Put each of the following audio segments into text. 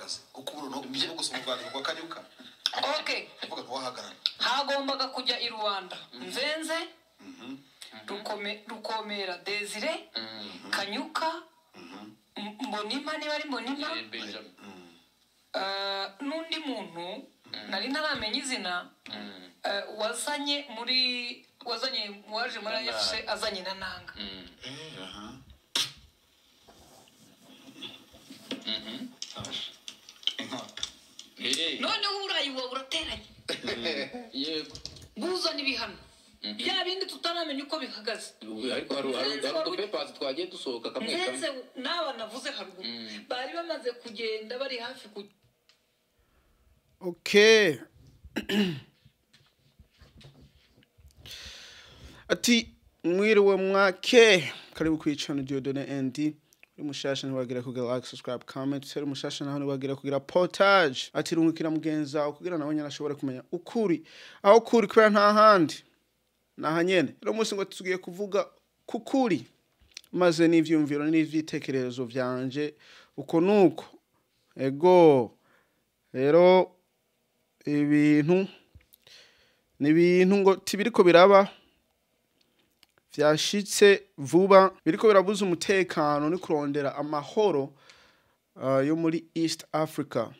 Uhagaze kuko ubu no gusoma urwandiko rwa Kanyuka. Okay. Uvuga ko wahagarara. Hagombaga kujya i Rwanda Nzenze, Rukomera Desire, Kanyuka, Mbonimpa, niba ari Mbonimpa, Benjamin. N'undi muntu nari ntaramenya izina, wazanye muri wazanye waje muri Na Nanga. AFC azanye na Nanga. Aha. Inkota. Noneho Uburayi buba burateranye. Buzana ibihano bya bindi tutaramenya uko bihagaze. Ariko hari Nzenze hari udupepasi twagiye dusohoka kamwe kamwe. Nzenze n'aba navuze haruguru bari bamaze kugenda, bari hafi ku Okay. Ati mwiriwe mwake, karibu kuri channel Dieudonne ND. Uri mushasha ntiwagira kugira like, subscribe, comment. Uri mushasha naho ntiwagira kugira portage. Ati rungikira mugenzi wawe kugira nawe nyene ashobore kumenya ukuri. Aho kuri kubera nta handi. Naha nyene. Rero umunsi ngo tugiye kuvuga kukuri. Maze n'ivyumviro n'ivyitekerezo vyanje uko nuko. Ego. Rero ibintu ni ibintu ngo tibiriko biraba vyashitse vuba, biriko birabuza umutekano ni kurondera amahoro yo muri East Africa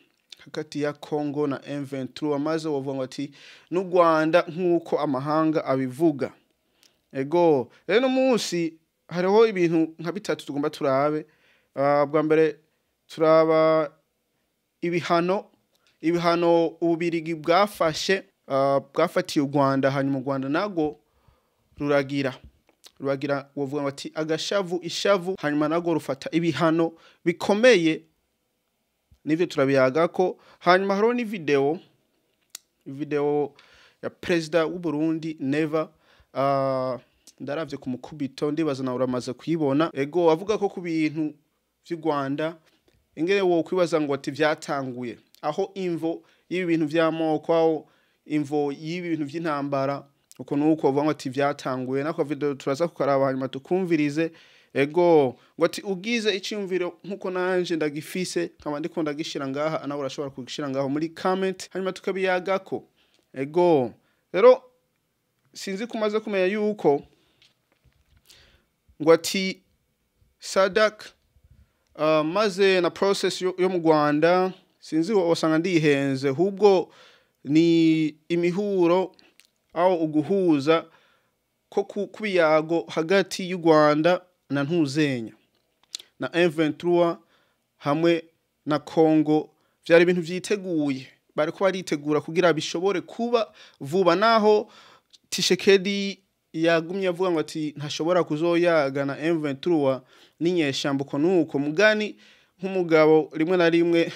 hagati ya Congo na M23, maze wovuga ngo ati n'u Rwanda nk'uko amahanga abivuga. Ego, rero no munsi hariho ibintu nka bitatu tugomba turabe. Bwa mbere turaba ibihano Ububirigi bwafashe, bwafatiye u Rwanda, hanyuma u Rwanda nago ruragira wovuga ngo ati agashavu ishavu, hanyuma nago rufata ibihano bikomeye, nivyo turabiyagako. Hanyuma hariho ni video ya perezida w'u Burundi Neva, ndaravye ku mukubito, ndibaza nawe uramaze kuyibona. Ego, avuga ko ku bintu vy'u Rwanda ingene wo kwibaza ngo ati vyatanguye aho imvo y'ibi bintu vy'amoko, aho imvo y'ibi bintu vy'intambara, uko nuko bavuga ngo ati vyatanguye. Nako video turaza kukaraba hanyuma tukumvirize. Ego, ngo ati ugize iciyumviro nkuko nanje ndagifise nkaba ndiko ndagishira ngaha, nawe urashobora kugishira ngaho muri comment hanyuma tukabiyagako. Ego, rero sinzi kumaze kumenya yuko ngo ati SADC, maze na process yo mu Rwanda, sinzi wasanga ndihenze, hubwo ni imihuro aho uguhuza ko kubiyago hagati y'u Rwanda na Ntuzenya na M23 hamwe na Congo, vyari ibintu vyiteguye, bariko baritegura kugira bishobore kuba vuba, naho Tshisekedi yagumye avuga ngo ati ntashobora kuzoyaga na M23 n'inyeshambo uko nuko. Mugani nk'umugabo rimwe na rimwe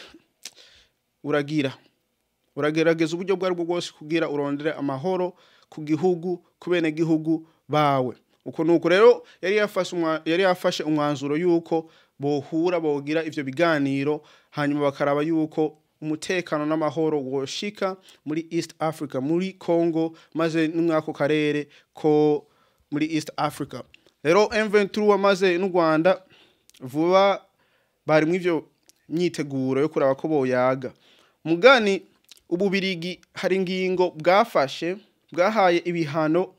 uragerageza uburyo bwo aribwo bwose kugira urondere amahoro ku gihugu, ku bene gihugu bawe uko nuko. Rero yari yafashe umwanzuro yuko bohura, bogira ivyo biganiro, hanyuma bakaraba yuko umutekano n'amahoro woshika muri East Africa, muri Congo, maze n'umwako karere ko muri East Africa. Rero M23 maze n'u Rwanda vuba bari mu ivyo myiteguro yo kuraba ko boyaga. Mugani Ububirigi hari ingingo bwafashe, bwahaye ibihano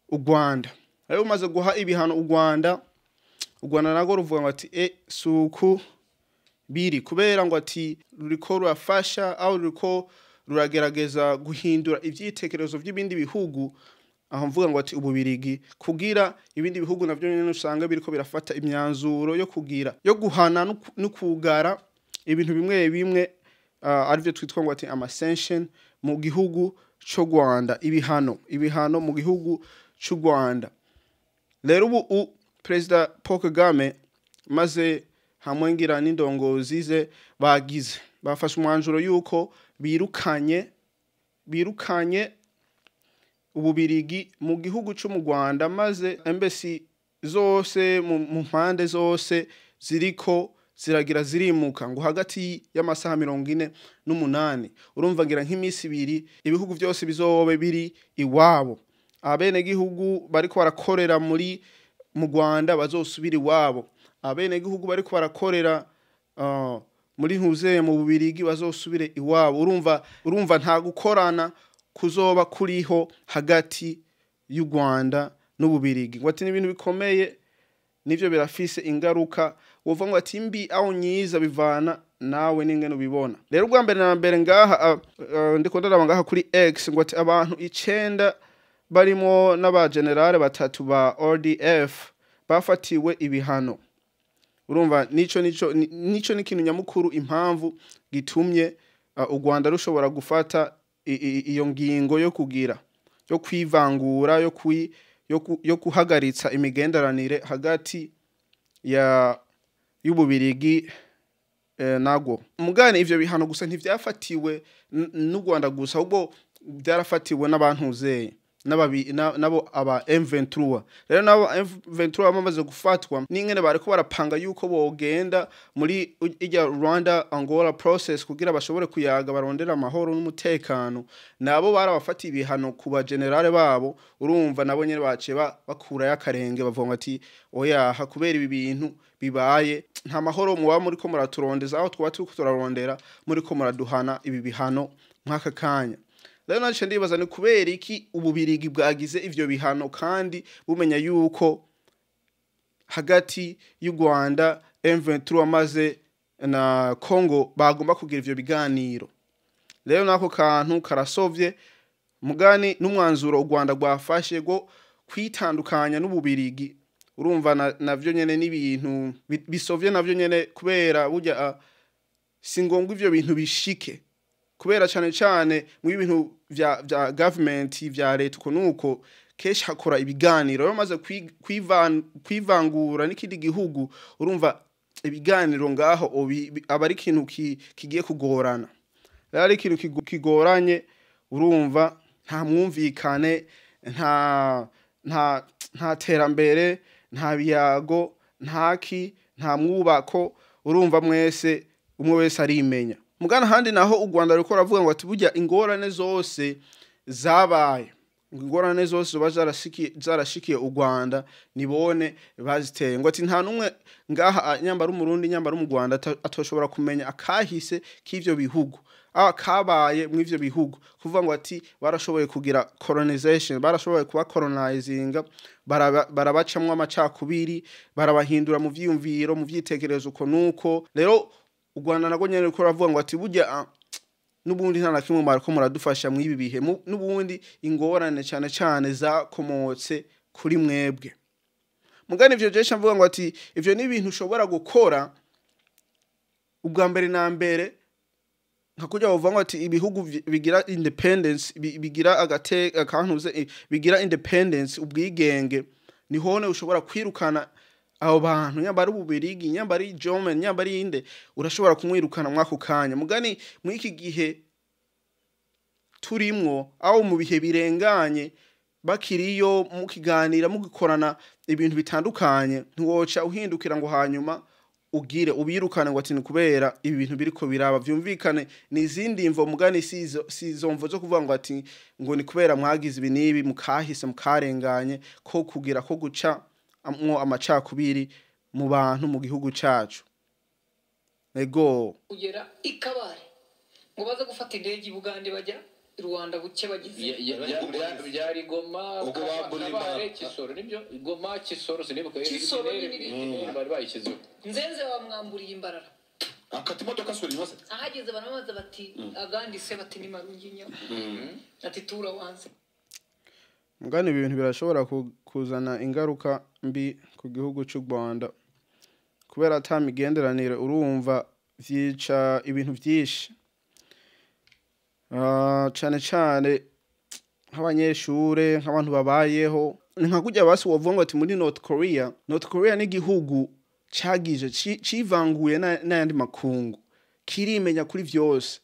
u Rwanda. Rero bumaze guha ibihano u Rwanda, u Rwanda nago ruvuga ngo ati suku biri kubera ngo ati ruriko rurafasha aho ruriko ruragerageza guhindura ivyitekerezo by'ibindi bihugu, aho mvuga ngo ati Ububirigi, kugira ibindi bihugu navyo nyene usanga biriko birafata imyanzuro yo kugira yo guhana no kugara ibintu bimwe bimwe, arivyo twitwa ngo ati ama sanction mu gihugu c'u Rwanda, ibihano mu gihugu c'u Rwanda. Rero ubu Perezida Paul Kagame maze hamwe ngira n'indongozi ze bagize bafashe umwanzuro yuko birukanye Ububirigi mu gihugu cyo mu Rwanda, maze embassy zose mu mpande zose ziriko ziragira zirimuka ngo hagati y'amasaha 48, urumva ngira nk'imisi ibiri ibihugu byose bizobe biri iwabo, abene gihugu bariko barakorera muri mu Rwanda bazosubira iwabo, abene gihugu bariko barakorera muri ntuzeye mu Bubirigi bazosubire iwabo. Urumva nta gukorana kuzoba kuriho hagati y'u Rwanda n'Ububirigi. Ngo ati n'ibintu bikomeye, nivyo birafise ingaruka, wovuga ngo ati mbi aho nyiza bivana nawe n'ingene ubibona. Rero ubwa mbere na mbere ngaha ndiko ndaraba ngaha kuri X, ngo ati abantu 9 barimo n'aba generale 3 ba RDF bafatiwe ibihano. Urumva nico n'ikintu nyamukuru impamvu gitumye u Rwanda rushobora gufata iyo ngingo yo kugira yo kwivangura yo kuhagaritsa imigenderanire hagati ya y'Ububirigi nagwo. Mugane ivyo bihano gusa ntivyafatiwe n'u Rwanda gusa, ahubwo byarafatiwe n'abantuzeye nabo aba M23. Rero nabo M23 bamaze gufatwa n'ingene bariko barapanga yuko bogenda muri ijya Rwanda Angola process kugira bashobore kuyaga barondera amahoro n'umutekano, nabo barabafatiye ibihano ku ba generale babo. Urumva nabo nyene baciye bakura yakarenge bavuga ati oya, kubera ibi bintu bibaye nta mahoro muba muri ko muraturondeza, aho twaba turiko turarondera muri ko muraduhana ibi bihano mwaka kanya. Rero naje ndibaza ni kubera iki Ububirigi bwagize ivyo bihano kandi bumenya yuko hagati y'u Rwanda M23 amaze na Congo bagomba kugira ivyo biganiro. Rero nako kantu karasovye mugani n'umwanzuro u Rwanda rwafashe go kwitandukanya n'Ububirigi. Urumva navyo nyene n'ibintu bisovye navyo nyene, kubera burya singombwa ivyo bintu bishike, kubera cyane cyane mu bintu vya government vya leta uko nuko keshi hakora ibiganiro. Rero maze kwivangura n'ikindi gihugu, urumva ibiganiro ngaho aba ari ikintu kigiye kugorana. Rero ari ikintu kigoranye, urumva nta mwumvikane, nta terambere, nta biyago, nta nta mwubako. Urumva mwese umwe wese arimenya. Mugana handi naho u Rwanda ruko ravuga ngo ati burya ingorane zose zabaye, ingorane zose zoba zarashikiye u Rwanda nibone baziteye. Ngo ati nta numwe ngaha nyambara umurundi nyambara mu Rwanda atoshobora kumenya akahise k'ivyo bihugu, akabaye mu ivyo bihugu, kuvuga ngo ati barashoboye kugira colonization, barashoboye kuba colonizinga, barabacamwe amacakubiri, barabahindura mu vyiyumviro, mu vyitekerezo uko nuko. Rero u Rwanda nago nyene ruko ravuga ngo ati burya nubundi nta na kimwe mwariko muradufasha mu ibi bihe, nubundi ingorane cyane cyane zakomotse kuri mwebwe. Mugani ivyo jesha mvuga ngo ati ivyo ni ibintu ushobora gukora ubwa mbere na mbere, nka kujya bavuga ngo ati ibihugu bigira independence, bigira agate akantuze, bigira independence, ubwigenge, nihone ushobora kwirukana abo bantu, nyamba ari Ububirigi, nyamba ari German, nyamba ari inde, urashobora kumwirukana mwako kanya. Mugani mwiki gihe turimwo, aho mu bihe birenganye bakiriyo mukiganira mugikorana ibintu bitandukanye, ntiwoca uhindukira ngo hanyuma ugire ubirukane ngo ati ni kubera ibi bintu biriko biraba. Vyumvikane nizindi mvo, mugani sizo mvo zo kuvuga ngo ati ngo ni kubera mwagize ibi nibi mukahise mukarenganye, ko kugira ko guca mwo amacakubiri mu bantu mu gihugu cacu. Ego kugera ikabare ngo baze gufata indege Bugande bajya Rwanda buke bagize byari Goma, Kabare, Kisoro, nibyo Goma, Kisoro, sinibuka Kisoro bari bayishyizeho. Nzenze bamwamburiye imbarara akati modoka suri yose ahageze baramaza bati agandise bati ni marunginya ati tura wanze. Mugani ibintu birashobora kuzana ingaruka mbi ku gihugu cy'u Rwanda, kubera ata migenderanire. Urumva vyica ibintu vyinshi, cyane cyane nk'abanyeshure, nk'abantu babayeho. Nka kujya basi wovuga ngo ati muri North Korea, North Korea ni igihugu cagije civanguye n'ayandi makungu, kirimenya kuri vyose.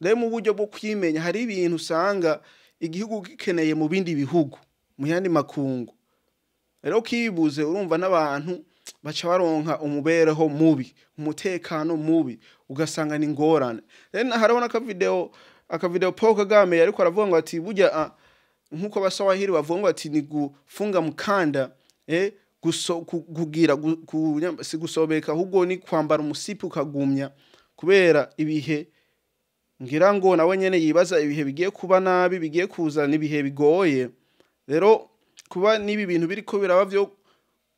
Rero mu buryo bwo kwimenya hari ibintu usanga igihugu gikeneye mu bindi bihugu, mu yandi makungu. Rero kibuze, urumva n'abantu baca baronka umubereho mubi, umutekano mubi, ugasanga ni ngorane. Rero harabona akavideo Paul Kagame ariko aravuga ngo ati burya nkuko abaswahili bavuga ngo ati ni gufunga mukanda, kugira si gusobeka, ahubwo ni kwambara umusipi ukagumya. Kubera ibihe ngira ngo nawe nyene yibaza ibihe bigiye kuba nabi, bigiye kuzana ibihe bigoye. Rero kuba n'ibi bintu biriko biraba vyo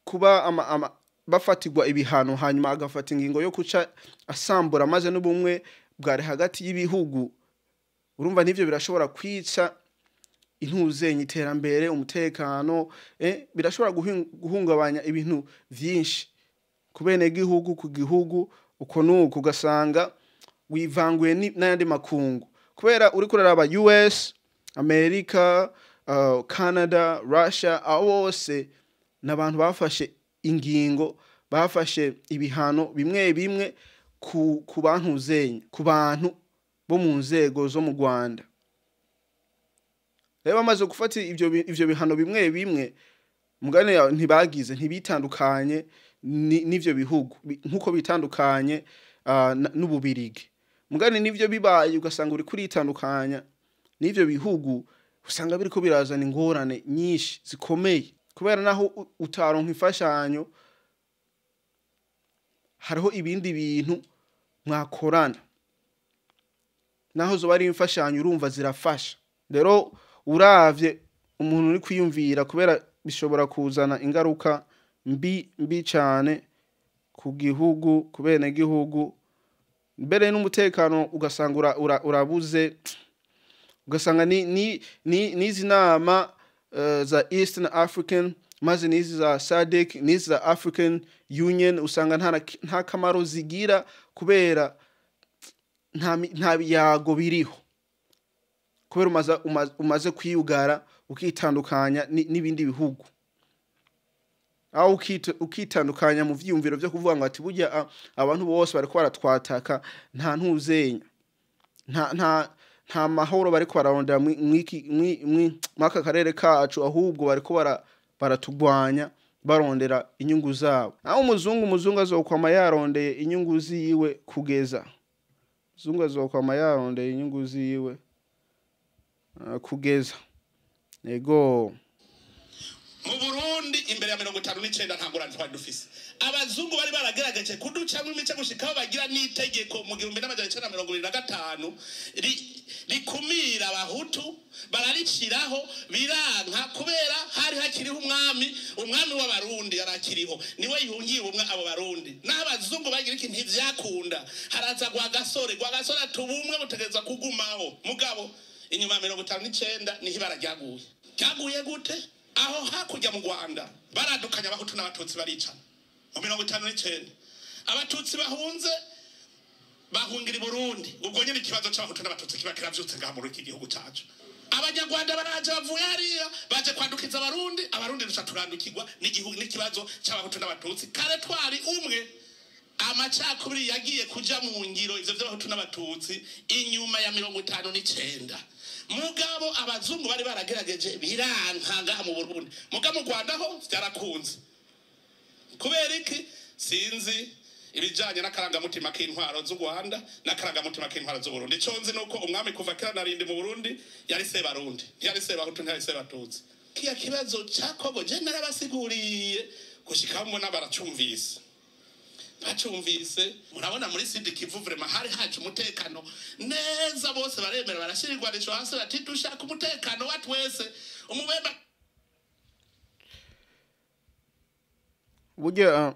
kuba bafatirwa ibihano, hanyuma agafata ingingo yo kuca asambura maze n'ubumwe bwari hagati y'ibihugu, urumva n'ivyo birashobora kwica intuzenya, iterambere, umutekano, birashobora guhungabanya ibintu vyinshi ku benegihugu, ku gihugu. Uko nuko ugasanga wivanguye n'ayandi makungu, kubera uriko uraraba US, America, Canada, Russia, abo bose n'abantu bafashe ingingo, bafashe ibihano bimwe bimwe ku bantu zenya, ku bantu bo mu nzego zo mu Rwanda. Rero bamaze gufata ivyo bihano bimwe bimwe, mugane ntibagize, ntibitandukanye n'ivyo bihugu nkuko bitandukanye n'Ububirigi. Mugane nivyo bibaye ugasanga uri kuritandukanya n'ivyo bihugu, usanga biriko birazana ingorane nyinshi zikomeye, kubera naho utaronka imfashanyo hariho ibindi bintu mwakorana, naho zoba ari imfashanyo urumva zirafasha. Rero uravye umuntu uri kwiyumvira, kubera bishobora kuzana ingaruka mbi mbi cyane ku gihugu, ku benegihugu, mbere n'umutekano ugasanga urabuze. Ugasanga n'izi nama za Eastern African, maze n'izi za SADC, n'izi za African Union, usanga nta kamaro zigira, kubera nta biyago biriho, kubera umaze kwiyugara ukitandukanya n'ibindi bihugu, aho ukitandukanya mu vyiyumviro vyo kuvuga ngo ati burya abantu bose bariko baratwataka, nta ntuzenya, nta mahoro bariko bararondera mw'aka karere kacu, ahubwo bariko baratugwanya barondera inyungu zabo. Aho umuzungu azokwama yarondeye inyungu ziwe kugeza, umuzungu azokwama yarondeye inyungu ziwe kugeza. Ego mu Burundi imbere ya 59 nta ngorane twari dufise. Abazungu bari baragerageje kuducamwo imice gushikaho bagira n'itegeko mu 1975 rikumira abahutu, barariciraho biranka, kubera hari hakiriho umwami w'abarundi yarakiriho, niwe yihungiye ubumwe abo barundi. N'abazungu bagira iki ntivyakunda, haraza Rwagasore atubumwe butegerezwa kugumaho. Mugabo inyuma ya 59 niho ibara ryaguye. Ryaguye gute? Aho hakurya mu Rwanda baradukanya abahutu n'abatutsi baricana mu 59. Abatutsi bahunze bahungira i Burundi, ubwo nyene ikibazo c'abahutu n'abatutsi kiba kiravyutse ngaha muri iki gihugu cacu. Abanyarwanda baraje bavuye hariya baje kwandukiza abarundi, abarundi duca turandukirwa n'igihugu n'ikibazo c'abahutu n'abatutsi. Kare twari umwe, amacakubiri yagiye kuja mu ngiro ivyo vy'abahutu n'abatutsi inyuma ya 59. Mugabo abazungu bari baragerageje biranka ngaha mu Burundi, mugabo mu Rwanda ho vyarakunze. Kubera iki? Sinzi ibijanye n'akarangamutima k'intwaro z'u Rwanda n'akarangamutima k'intwaro z'u Burundi. Ico nzi nuko umwami kuva kera narindi mu Burundi yari Sebarundi, yari Sebahutu, ntiyari Sebatutsi. Kiya kibazo ca Kongo je narabasiguriye gushika mbona baracumvise. Bacumvise, murabona muri Sud Kivu vraiment hari haje umutekano neza, bose baremera barashirirwa risho hasi bati dushaka umutekano wa twese. Umubemba burya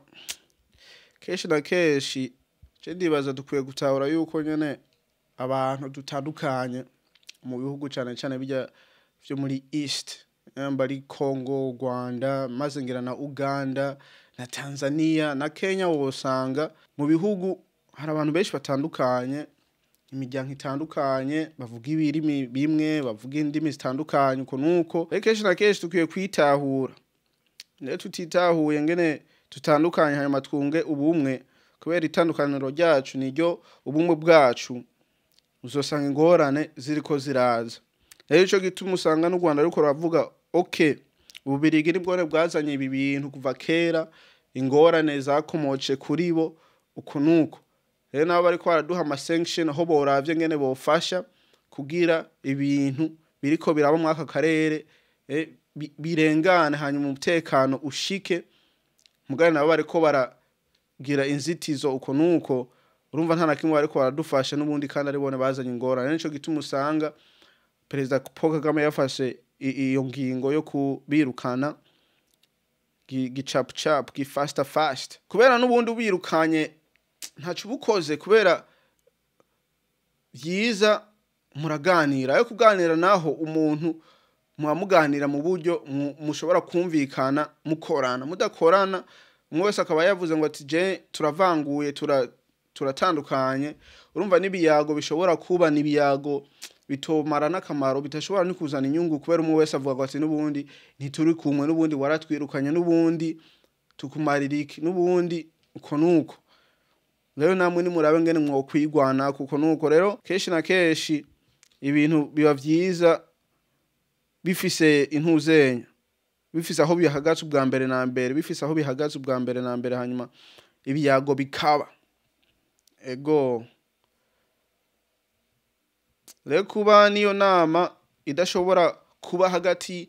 kenshi na kenshi je ndibaza dukwiye gutahura yuko nyene abantu dutandukanye mu bihugu, cyane cyane bijya vyo muri East, bari Congo, Rwanda, maze ngira na Uganda na Tanzania na Kenya. Wosanga mu bihugu hari abantu benshi batandukanye, imiryango itandukanye, bavuga ibirimi bimwe, bavuga indimi zitandukanye. Uko nuko kenshi na kenshi dukwiye kwitahura. Rero tutitahuye ngene tutandukanye, hanyuma twunge ubumwe, kubera itandukaniro ryacu niryo ubumwe bwacu, uzosanga ingorane ziriko ziraza. Rero ico gituma usanga n'u Rwanda ruko ruravuga okay, Ububirigi nibwo bwazanye ibi bintu kuva kera, ingorane zakomoce kuri bo uko nuko. Rero nabo bariko baraduha ama sanction aho boravye ngene bofasha kugira ibintu biriko biraba mu aka karere birengane, hanyuma umutekano ushike. Mugane nabo bariko baragira inzitizo uko nuko, Urumva nta na kimwe bariko baradufasha n'ubundi, kandi ari bone bazanye ingorane. Nico gituma usanga Perezida Paul Kagame yafashe iyo ngingo yo kubirukana gicapucapu, gifasta fast, kubera n'ubundi ubirukanye ntaco uba ukoze, kubera byiza muraganira. Ayo kuganira naho umuntu muba muganira mu buryo mushobora kumvikana, mukorana. Mudakorana, umwe wese akaba yavuze ngo ati je turavanguye, turatandukanye, urumva n'ibiyago bishobora kuba n'ibiyago bitomara n'akamaro, bidashobora no kuzana inyungu, kubera umwe wese avuga ngo ati n'ubundi ntituri kumwe, n'ubundi waratwirukanye, n'ubundi tukumarira iki, n'ubundi uko nuko. Rero namwe nimurabe ngene mwokwigwana, kuko nuko rero kenshi na kenshi ibintu biba vyiza bifise intuzenya, bifise aho bihagaze ubwa mbere na mbere, bifise aho bihagaze ubwa mbere na mbere, hanyuma ibiyago bikaba. Ego rero kuba niyo nama idashobora kuba hagati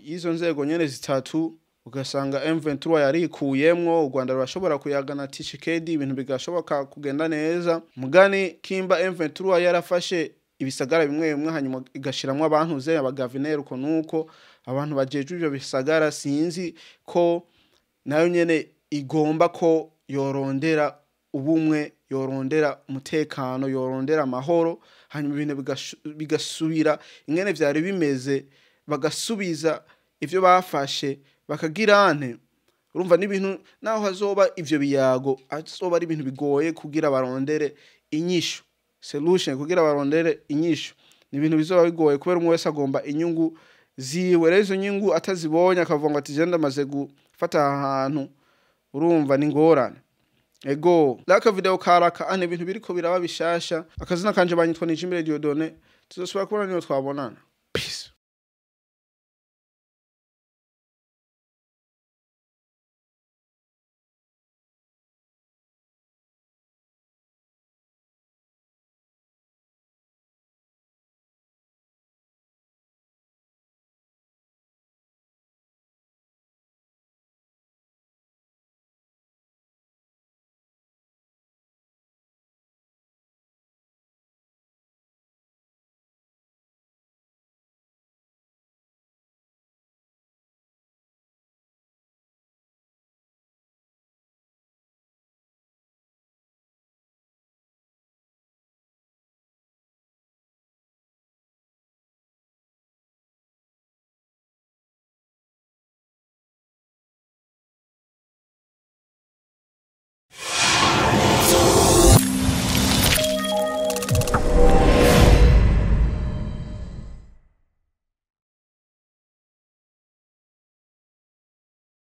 y'izo nzego nyene zitatu, ugasanga M23 yarikuyemwo, u Rwanda rurashobora kuyagana Tshisekedi, ibintu bigashoboka kugenda neza. Mugani kimba M23 yarafashe ibisagara bimwe bimwe, hanyuma igashiramwo abantu ze abagavineri, uko nuko abantu bajejwe ivyo bisagara, sinzi ko nayo nyene igomba ko yorondera ubumwe, yorondera umutekano, yorondera amahoro, hanyuma ibintu bigasubira ingene vyari bimeze, bagasubiza ivyo bafashe, bakagirane. Urumva n'ibintu naho hazoba ivyo biyago, azoba ari ibintu bigoye kugira barondere inyishu, solution, kugira barondere inyishu ni ibintu bizoba bigoye, kubera umwe wese agomba inyungu ziwe. Rero izo nyungu atazibonye akavuga ngo ati je ndamaze gufata aha hantu, urumva ni ngorane. Ego laka video karaka ane ibintu biriko biraba bishasha. Akazina kanje banyitwa ni Jimmy Dieudonné, tuzosubira kubona niyo twabonana. Peace.